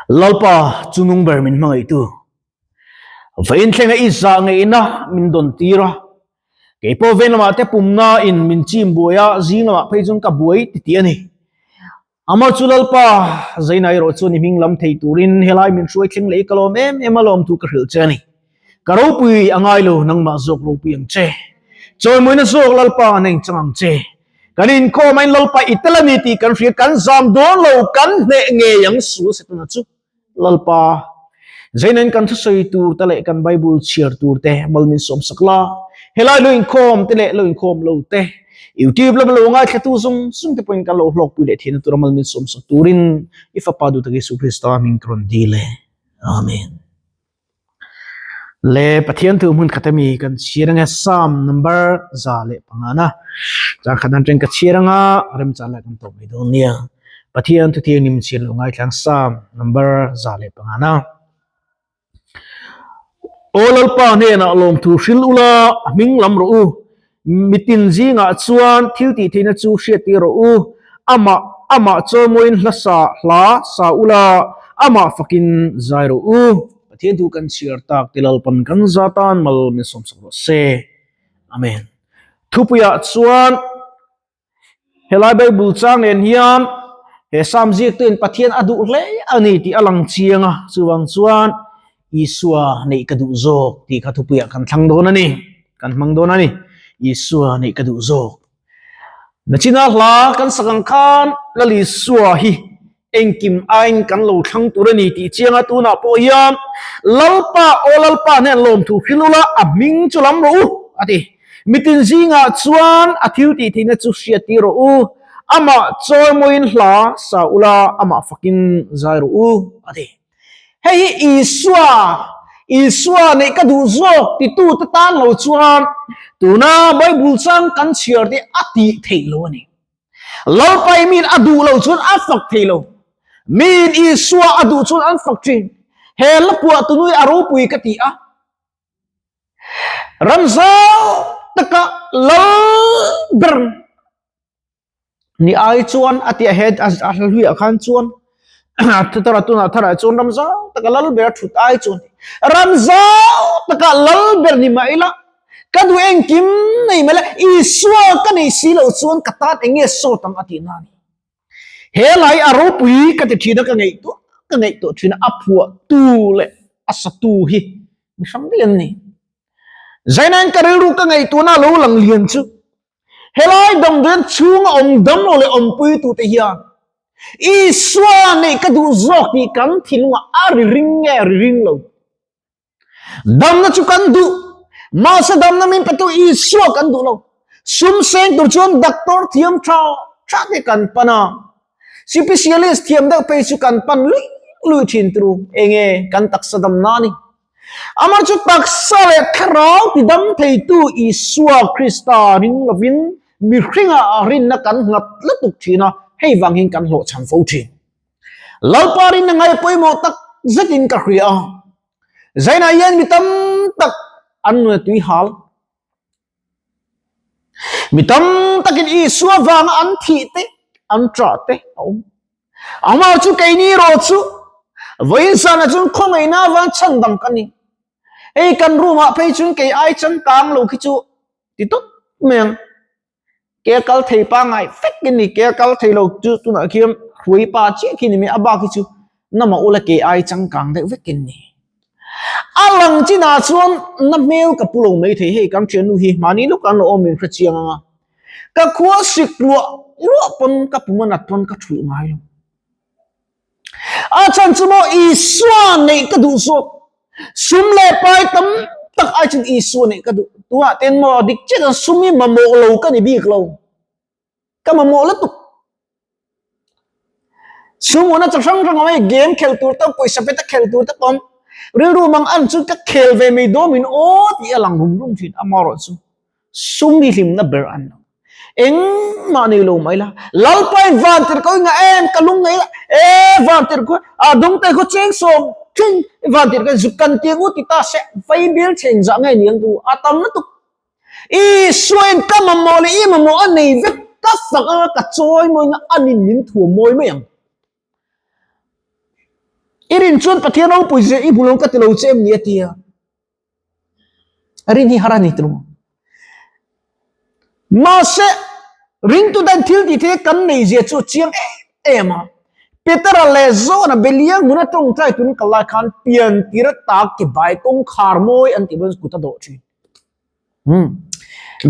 Lalpa chu nung ber min hmangaihtu. Vawiin thlenga i zah ngeihna min dawn tir a, kei pawh veng lamah te pumna in min chim buai a, zing lamah phei chuan ka buai ti tih a ni. Amah chu Lalpa, Zaina erawh chuan i hming lam thei turin helai min hruai thleng leh i ka lawm em em a lawm thu ka hrilh che a ni. Ka ropui a ngai lo, nangmah zawk ropui ang che. Chawimawina zawk Lalpa na inchang ang che. Kan inkhawm ain Lalpa i tel a ni tih kan hria, kan zam dawn lo, kan hneh ngei ang sual Setana chu Lalpa. Zainain kan thusawi tur te leh kan Bible chhiar tur te mal min sawm sak la. Helai lo inkhawm te leh lo inkhawm lo te, YouTube lama lo ngaithlatu zawng zawng te pawhin kan lo hlawkpui leh theihna tura mal min sawm sak turin i Fapa duhtak Jesuh Krista hming ka rawn dil e. Amen. Le Pathian thu hmun khat ami kan chhiar ange Psalm number 105 na. Chang khat an teng ka chhiar anga remchan lai kan tawp mai dawn nia. Pathian thu thianghlim chhiar lo ngaithlang Psalm number 105 na. Aw Lalpa hnenah lawmthu hril ula a hming lam rawh u. Mitin zingah chuan thil tih theihna chu hriattir rawh u. Amah, amah chawimawiin hla sa, hla sa ula, amah fakin zai rawh u. Pathian thu kan chhiar tak ti Lalpan kan za tan mal min sawmsak rawh se. Amen. Thupuiah chuan. Helai Bible chang nen hian he Psalm ziaktuin Pathian a duh hle a ni tih a lang chiang a, chuvang chuan Isua neih ka duh zawk tih kha thupuiah kan thlang dawn a ni, kan hmang dawn a ni. Isua neih ka duh zawk. Nachina hla kan sak ang khan Lal Isua hi Engkim aiin kan lo thlang tur a ni tih chiang a, tunah pawh hian Lalpa, aw Lalpa hnen lawmthu hrilh ula, a hming chu lam rawh u, a ti. Mitin zingah chuan a thil tih theihna chu hriattir rawh u, amah chawimawiin hla sa ula, amah fakin zai rawh u, a ti. Hei hi Isua, Isua neih ka duh zawk titute tan lo chuan tuna Bible chang kan chhiar te a tih theih lo a ni. Lalpai min a duh lo chuan a fak thei lo. Min Isua a duh chuan an fak thin. He la puah tunui a ropui ka ti a. Ramzau taka lal ber ni ai chuan a tia he a hluiah khan chuan thara tunah tharah chuan ramzau taka lal ber a thut ai chuan ramzau taka lal ber ni mah ila Ka duh engkim nei mai le, Isua ka nei si loh chuan ka tan eng nge sawt ang a tih na ni. He lai a ropui ka ti thin a, ka ngaihtuah ka ngaihtuah thin a, a phuahtu leh a satu hi mi hrang daih an ni. Zainain ka rilru ka ngaihtuahna a lo lang lian chu helai damdawiin chhunga awm dam lo leh awmpuitute hian Isua neih ka duh zawk tih kan thinlungah a ri ring nge ri ring lo. Damna chu kan duh, mahse damna min petu Isua kan duh lo. Sum seng tur chuan doctor thiam tha tha te kan pan a, specialist thiam deuh phei chu kan pan lui lui thin turu. Enge kan taksa damna a ni. Amah chu taksa leh thlarau ti dam theitu Isua Krista ring lovin mihringah rinna kan nghat lutuk thin a, hei vang hian kan hlawhchham fo thin. Lalpa rinna ngai pawimawh tak zetin ka hria a. Zainah hian mi tam tak an nuna tui hal. Mi tam takin Isua vanga an thih te, an ṭah te a awm. Amah chu keini rawh chu vawiin sanah chuan khawngaihna avang chhandam ka ni. Hei kan room ah phei chuan kei ai changkang lo khi chu ti tawp mai ang. Ke a kal thei pangngai vek in ni, ke a kal thei lo chu tunah khian hruai pa chiah khi ni mai a bak hi chu nama ula ke ai changkang deuh vek in ni. A lang chinah chuan na hmel ka pu lo mai thei, hei kan thiannu hi mahni lawk an lo awm in hre chiang ang a, ka khua sik luah luah pawn ka pum a nat pawn ka thulh ngai lo. A chhan chu maw Isua neih ka duh zawk. Sum leh pai tam tak ai chuan Isua neih ka duh. Tunah ten maw dik chiah chuan sum hi mamawh lo ka ni bik lo. Ka mamawh lutuk. Sum una chi hrang hrang awm a, game khel tur te, pawisa pe te khel tur te pawh awm. Rilru mang an chu ka khel ve mai dawn min aw tih a lang rum rum thin amaherawhchu sum hi hlimna ber an lo. Engmah nei lo mai la. Lalpain van tir ko inga em ka lung ngei la. E van tir ko a dong te ko cheng som thing van tir ka zuk kan ti ngu ti ta se vai bil cheng za nge niang tu a tam na tuk. I suain ka mamawh leh i mamawh a nei vek ka fak anga ka chawi mawi nga anin min thuam mawi mai ang. I rin chuan Pathian ropui zia i hmu lo ka ti lo che em ni a ti a. Rin hi har a ni tilo. Mahse, ringtu dan thil tih thei kan nei zia chu chiang em em a. Petera leh John-a Belial hmuna tawngtai tun kal lai khan pian tir ata ke bai kawngkhar mawi an tih pawn kut a dawh thin. Hmm.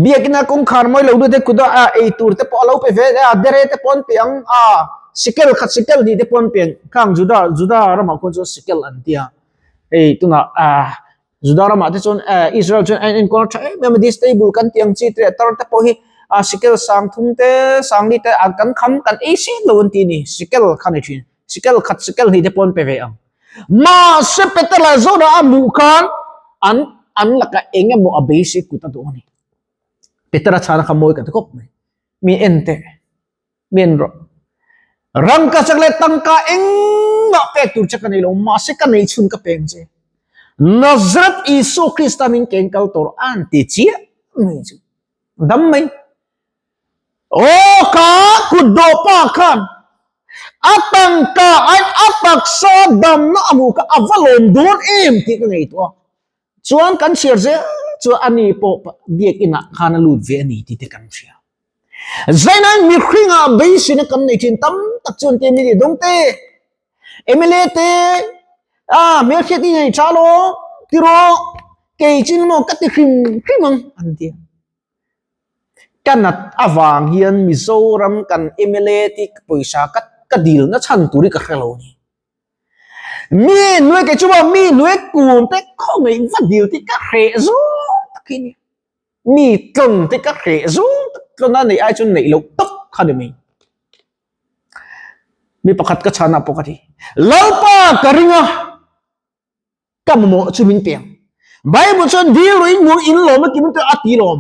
Biakina kawngkhar mawi lo deuh te kut a ei tur te pawh a lo pe ve a, dere te pawh an pe ang a, sikel khat sikel hnih te pawh an pe ang. Khang Juda Juda ramah khuan chuan sikel an ti a. Hei tunah ah Juda ramah te chuan eh Israel chuan a enkawl tha em em a distable kan tih ang chi te leh tar te pawh hi ah sikel sang thum te sang li te ah kan kham kan ei seng lo an ti a ni sikel kha ni thin sikel khat sikel hnih te pawh an pe ve ang mahse Petera zawna a hmuh khan an an lakah eng emaw a beisei kut a duh a ni Petera chhana kha mawi ka ti khawp mai mi en teh. Men rawh. Rangka chak leh tangka engmah pek tur che ka nei lo, mahse ka nei chhun ka peng che. Nazareth Isu Krista min keng kal tur an ti chiah mai chu. Dam mai. Aw ka kut dawh pa khan a tangka ain a taksa damna a hmuh kha a va lawm dawn em tih ka ngaihtuah a. Chuan kan chhiar zel chuan ani pawh biakinah khan a lut ve a ni tih te kan hria. Zainai mihringah beiseina kan nei thin tam tak chuan te mi dawng te MLA te a hmelhriat i nei tha lo tiraw kei chin maw ka ti hrim hrim ang an ti a. Ka nat avang hian Mizoram kan MLA te pawisa ka ka dilna chhan tur hi ka hre lo a ni. Mi nuai kei chu maw mi nuai kun te khawngaih va dil tih ka hreh zawng tak hi a ni. Mi tlawng te ka hreh zawng tak tlawn a neih ai chuan neih loh tawp kha ni mai. Mi pakhat ka chhan ah pawh ka ti. Lalpa ka ring a, ka mamawh chu min pe ang. Bible chuan dil rawh in hmuh in lawm a ti min a ti lawm.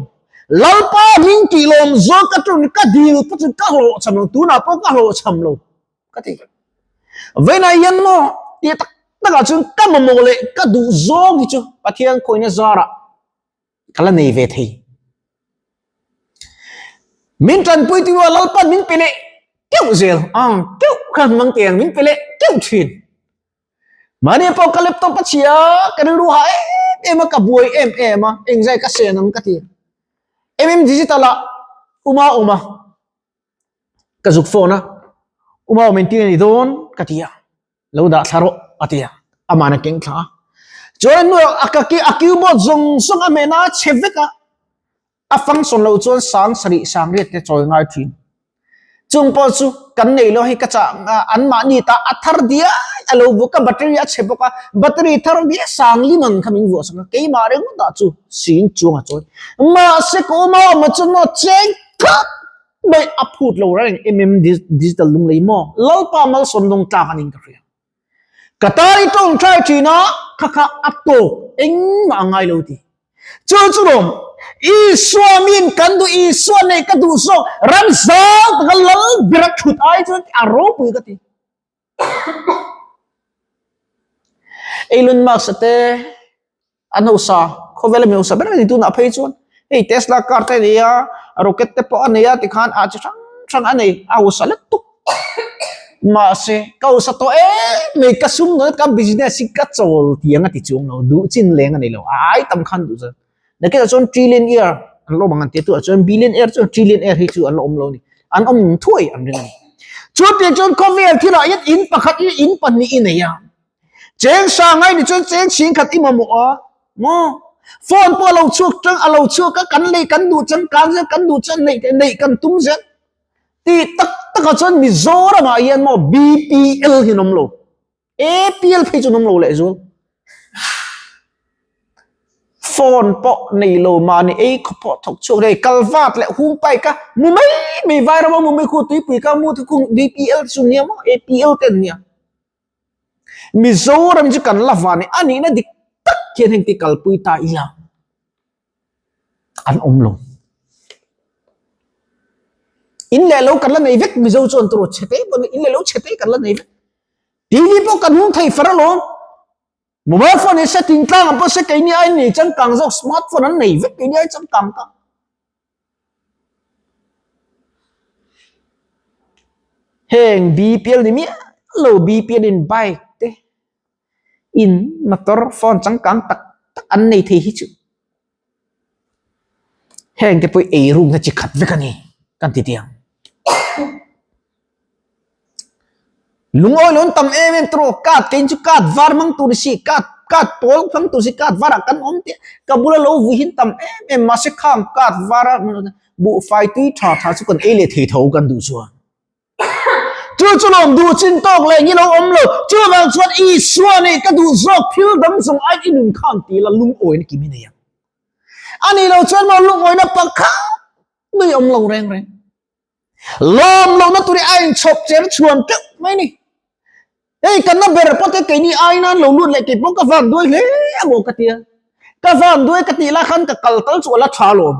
Lalpa min tih lawm zawk ka ṭun ka dil pawh chu ka hlawhchham lo tunah pawh ka hlawhchham lo ka ti. Vawiinah hian maw tih tak takah chuan ka mamawh leh ka duh zawng hi chu Pathian khawina zarah ka la nei ve thei. Min tanpui tu a Lalpan min pe leh keuh zel ang keuh khan mang te ang min pe leh keuh thin. Mahni pawh ka laptop a chhia ka rilru ha em em a ka buai em em a engzai ka sen ang ka ti. MM digital ah uma awm a ka zuk phone a uma awm engtin a ni dawn ka ti a. Lo dah thla rawh a ti a, amah a keng thla a. Chuan hnuah a ka a keyboard zawng zawng a hmehna a chhe vek a, a function loh chuan sang sarih sang riat te chawi ngai thin. Chung pawh chu kan nei lo hei ka chah an mahni ta a thar diai a lo vuak a, battery a chhe bawk a, battery thar diai sang lim ang kha min vuah sak a, keimah ringawt ah chu sin chuang a chawi. Mahse ka awm a awm a chuan maw cheng khat Mai a phut lo reng MM digital lung lei maw Lalpa malsawm dawng tlak anin ka hria. Ka tari tawng trai thin a kha kha a tawk engmah a ngai lo ti. Chu chu lawm Isua min kan duh Isua nei ka duh zawk ram zau taka lal ber a thut ai chuan a ropui ka ti. Elon Musk te an hausa khawvel a mi hausa ber a ni tunah phei chuan hei Tesla car te a nei a rocket te pawh a nei a tikhan ah chi hrang hrang a nei a hausa let tuk mahse ka hausa tawh em mai ka sum dawn ka business hi ka chawl tiang a ti chuang lo duh chin leng a nei lo a ai tam khan duh chuan nakinah chuan trillion year an la awm ang an ti a tunah chuan billion year chuan trillion year hi chu an la awm lo a ni an awm thuai an ring a ni chutiang chuan khawvel thilah hian in pakhat hi in pahnih i nei a. Cheng sangai ni chuan cheng chhing khat i mamawh a maw? Phone pawh a lo chhuak chang a lo chhuak a kan lei kan duh chang kan zel kan duh chuan neih neih kan tum zel tih tak takah chuan Mizoramah hian maw BPL hi an awm lo APL phei chu an awm lo lehzual. Phone pawh nei lo mahni ei khawp pawh thawk chhuak rei kal vat leh hung pai ka mu mai mai vairama mu mai khu tuipui ka mu te khu BPL chu nia maw APL te an nia. Mizoram chu kan la van a nihna dik tak hian heng te kalpui ta ila an awm lo. In leh lo kan la nei vek Mizo chuan turu chhe te pawh in leh lo chhe te kan la nei vek. TV pawh kan hung thei far alawm. Mobile phone hi se thingtlang ah pawh se keini ai nei changkang zawk smartphone an nei vek keini ai changkang ta. Heng BPL ni miah lo BPL in bike te. In motor phone changkang tak tak an nei thei hi chu heng te pawh ei rukna chi khat vek a ni kan ti tih ang. Lungawi lo an tam em em tawh card kei chu card var hmang tur si card card pawl hmang tur si card varah kan awm tih ka bula lo vui hi an tam em em mahse khang card vara buhfai tui tha tha chu kan ei leh thei tho kan duh chuan. Chu chu lawm duh chin tawk leh ngi lo awm lo. Chuvang chuan Isua nih ka duh zawk thil dang zawng aiin i nun khan ti la lungawina kim i nei ang. A nih loh chuan maw lungawina pakhat mai awm lo reng reng. Lawm lohna tur hi a inchhawp cher chhuan teuh mai ni. Hei kan na ber pawh te keini aiin an lo lut leh kei pawh ka van duai hle a maw ka tia. Ka van duai ka tih lai khan ka kal tal chu a la tha lawm.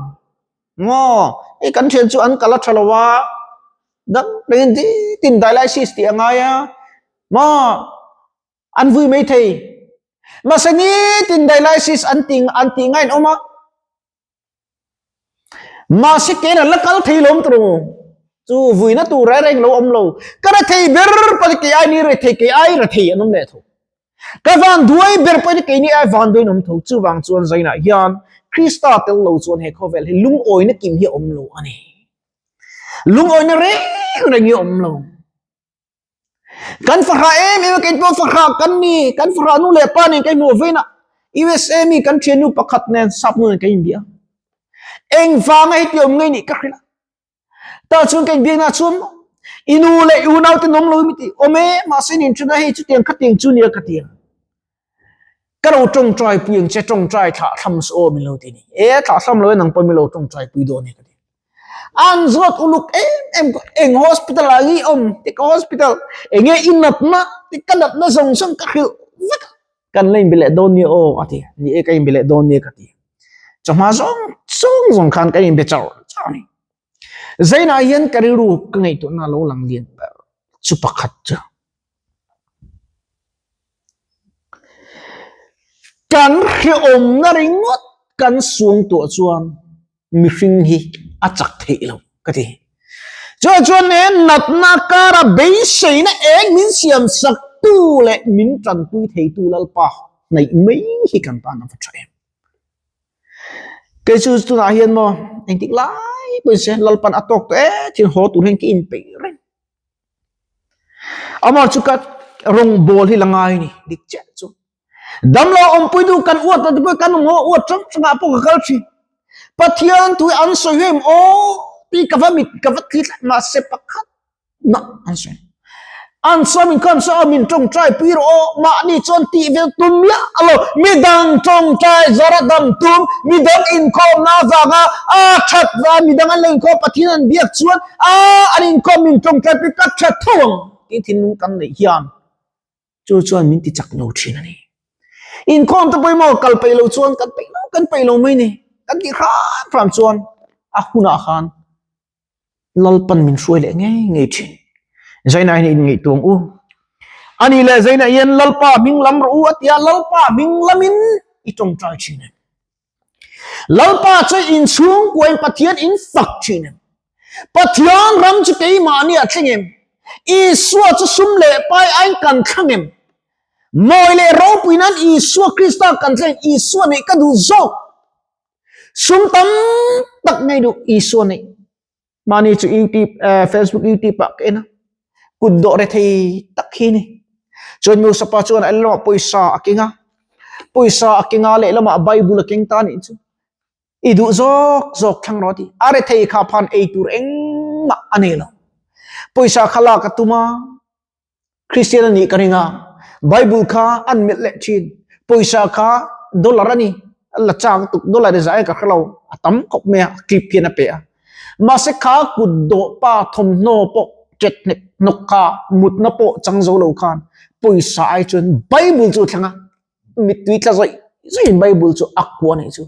Maw hei kan thian chu an kal a tha lo a, dang rengin tin dialysis tih a ngai a, maw an vui mai thei. Mahse nitin dialysis an ti an tih ngaiin awm a, mahse kein an la kal thei lo awm tawh lo. Chu vuina tur reng reng lo awm lo. Ka rethei ber pawh kei ai ni rethei kei ai rethei an awm leh tho. Ka van duai ber pawh hi keini ai van duaiin awm tho. Chuvang chuan zainah hian Krista tel lo chuan he khawvel hi lungawina kim hi a awm lo a ni. Lungawina reng reng hi a awm lo. Kan fahrah em em a, kei pawh fahrah kan ni. Kan fahrah nu leh pa nen ka inhmuh vein a, USA mi kan thiannu pakhat nen sap nu nen ka inbia. Engvanga heti awm ngei nih ka hrilh a. Tah chuan ka inbiakna chuan i nu leh i unau te nawm lo mi ti awm e mahse nin thuna hei chutiang khatiang chu nia ka ti a ka lo tawngtai pui ang che tawngtai thlah thlam saw aw min lo ti ni e thlah thlam lo e nang pawh min lo tawngtai pui dawn e ka ti an zawt uluk em em eng hospital ah nge i awm ti ka hospital enge i natna ti ka natna zawng zawng ka hrilh vek a kan la inbe leh dawn nia aw a ti ni e ka inbe leh dawn nia ka ti chawhma zawng zawng zawng khan ka inbe char char a ni zainah hian ka rilru ka ngaihtuahna lo lang lian ber chu pakhat chu kan hrehawmna ringawt kan suangtuah chuan mihring hi a chak theih lo ka ti. Chuan chuan he natna kara beiseina eng min siam sak tu leh min tanpui theitu Lalpa hnaih mai hi kan tan a va tha em. Kei chu tunah hian maw engtik lai pawhin se Lalpan a tawk tawh e thil haw tur hian ka inpeih reng. Amah chu ka rawngbawl hi la ngai a ni dik chiah chu. Damlo awmpui duh kan uat te pawh kan awm ho uat hrang hrangah pawh ka kal thin. Pathian tui an sawi em aw tih ka va mit ka va thli tlat mahse pakhat nah an sawi. An sawi min khan sawi a min tawngtai pui rawh aw mahni chuan tih vel tum miah lo midang tawngtai zara dam tum midang inkhawmna avanga a that va midang an lo inkhawm Pathian an biak chuan a an inkhawm min tawngtai pui ka that tho ang tih thinlung kan neih hian Chu chuan min ti chak lo thin a ni. Inkhawm te pawimawh kal peih lo chuan kan peih lo kan peih lo mai ni. Kan tih hram hram chuan a hunah khan Lalpan min hruai leh ngei ngei thin. Zaina hian inngaihtuah ang u. Ani leh Zaina hian Lalpa hming lam rawh u a ti a, Lalpa hming lamin i tawngtai thin em? Lalpa chu inchhungkuain Pathian in fak thin em? Pathian ram chu keimahni a thleng em? Isua chu sum leh pai aiin kan thlang em? Mawi leh ropui nan Isua Krista kan thleng Isua neih ka duh zawk. Sum tam tak ngei duh Isua neih. Mahni chu YouTube, eh, Facebook YouTube ah ka en a. Kut dawh re thei tak hi ni. Chuan Musapa chuan a lamah pawisa a keng a. Pawisa a keng a lehlamah Bible a keng ta nih chu. I duh zawk zawk thlang rawh a ti. A rethei kha phan ei tur engmah a nei lo. Pawisa kha lak a tum a. Kristian a nih ka ring a, Bible kha an melh leh thin. Pawisa kha dollar a ni, a la chak tuk dollar i zah e ka hre lo, a tam khawp mai a, clip hian a pe a. Mahse kha kut dawh pa thawmhnaw pawh ṭet hnek hnawk kha mutna pawh chang zo lo khan pawisa ai chuan Bible chu a thleng a, mittui tla zawih zawih in Bible chu a kuah a nih chu.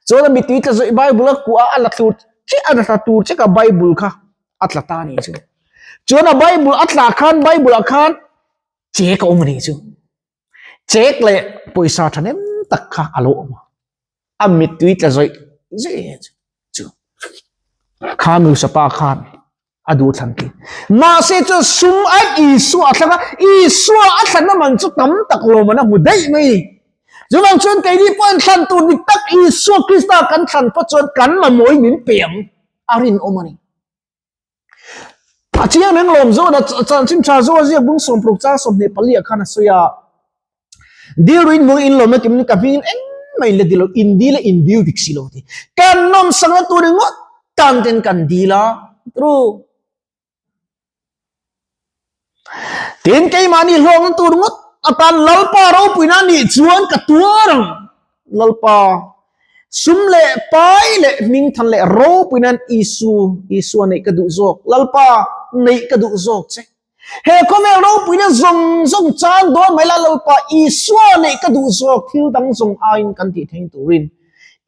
Chuan a mittui tla zawih Bible a kuah a, a la thlur chiah a, a la tla tur chiah kha Bible kha a tla ta a nih chu. Chuan a Bible a tla khan Bible ah khan chek a awm a nih chu. Chek leh pawisa thahnem tak kha a lo awm a. A mittui tla zawih zawih chu. Kha nusa pa khan a. A duh thlan ti. Mahse chuan sum ai Isua a thlang a, Isua a thlanna man chu tam tak lawm an a hmu daih mai ni. Chuvang chuan keini pawhin thlan tur dik tak Isua Krista kan thlan phawt chuan kan mamawhin min pe ang a rinawm a ni. A chiang reng lawm zawna chanchin tha zaw a ziak bung sawmpruk chang 24 ah khan a sawi a. Dil ruin mung in lawmna kim ka hmingin engmah in la dil lo, in dil a in dil dik si lo ti. Kan nawmsakna tur ringawt tan ten kan dil a, tru. Tin keimahni hlawkna tur ngawt atan Lalpa ropuina nih chuan ka tuar ang. Lalpa sum leh pai leh hmingthan leh ropuinain Isu, Isua neih ka duh zawk. Lalpa neih ka duh zawk che. He khawvel ropuina zawng zawng chan dawn mai la Lalpa Isua neih ka duh zawk thil dang zawng aiin kan tih theih turin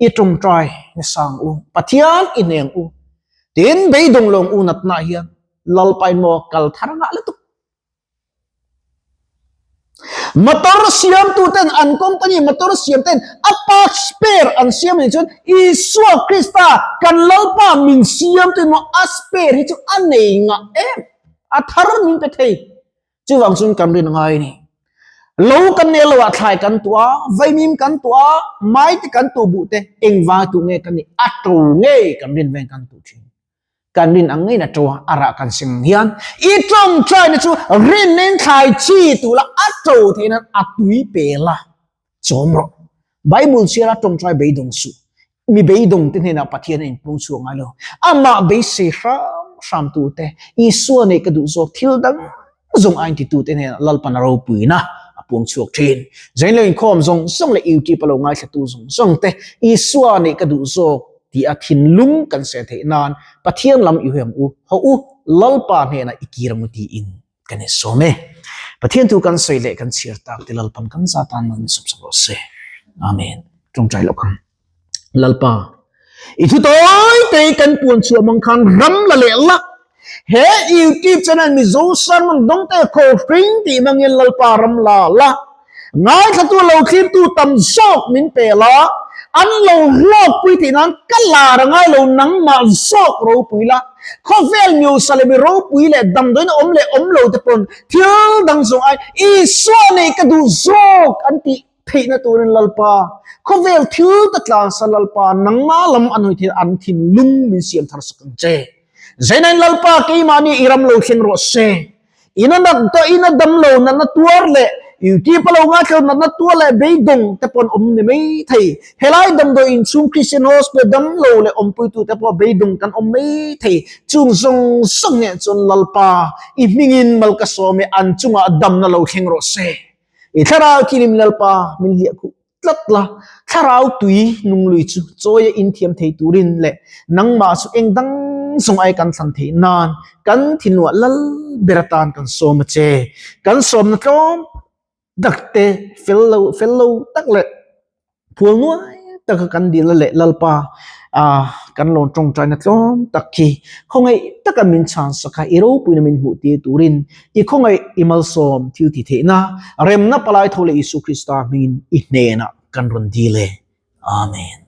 i tawngtai nasang u, Pathian i hneng u. Tin beidawng lawng u natna hian Lalpa in maw kal thar ngah lutuk. Motor siamtu ten an company motor siam ten a part spare an siam anih chuan Isua Krista kan Lalpa min siamtu in maw a spare hi chu a nei ngah em a thar min pe thei. Chuvang chuan kan rin ngai a ni. Lo kan nei lo ah thlai kan tuah a, vaimim kan tuah a, mai te kan tuh buh te engvang tuh nge kan nih a to ngei kan rin veng kan tuh thin. Kan rin ang ngeiin a to a, a rah kan seng ang hian i tawngtaina chu rinna in thlai chi tur la a to theih nan a tui pe la chawm rawh. Bible chhiara tawngtai beidawng suh. Mi beidawng te hnenah Pathian a inpung chhuak ngai lo. Amah beisei hram hram tu te, Isua nei ka duh zawk thil dang zawng a inti tu te hnenah Lalpan a ropuina a puang chhuak thin. Zain lo inkhawm zawng zawng leh YouTube a lo ngaithla tu zawng zawng te, Isua nei ka duh zawk tih a thinlung kan seh theih nan Pathian lam i huiang u, haw u, Lalpa hnenah i kir ang u tiin kan insawm e. Pathian thu kan sawi leh kan chhiar tak te Lalpan kan za tan man min sawmsak rawh se. Amen. Tawngtai loh khan. Lalpa, i thu tawi te kan puan chhuah mang khan ram la leh la. He YouTube channel Mizo Sermon dawngte khaw hring tih mangin Lalpa ram la la. Ngaithlatu lo thlirtu tam zawk min pe la, an lo hlawkpui theih nan ka lar a ngai lo nangmah zawk ropui la. Khawvel Miusalemi ropui leh damdawiin awm leh awm lo te pawn thil dang zawng ai Isua nei ka duh zawk an tih theihna turin Lalpa, khawvel thil ta tlansa Lalpa nangmah lam an hawi theih an thinlung min siam thar sak ang che. Zainain Lalpa keimahni i ram lo thleng rawh se. Ina nat tawh ina dam lo natna tuar leh YouTube a lo ngaithla natna tuar leh beidawng te pawh an awm ni mai thei. Helai damdawi inchhung Christian Hospital dam lo leh awmpuitu te pawh beidawng kan awm mai thei. Chung zawng zawng hneh chuan Lalpa i hmingin mal ka sawm e an chungah damna lo thleng rawh se. I thlarau thilim Lalpa min hliah khuh tlat la, thlarau tui nunglui chu chawi a inthiam thei turin leh nangmah chu eng dang zawng ai kan thlan theih nan kan thinluah lal ber atan kan sawm a che. Kan sawmna tlawm tak te fel lo fel lo tak leh phual nuai taka kan dil a leh Lalpa ah kan lawn tawngtaina tlawm tak khi khawngaih taka min chhan sak a, i ropuina min hmuh tir turin I khawngaih i malsawm thil ti theihna remna palai tho leh Isu Krista hmingin i hnenah kan rawn dil e. Amen.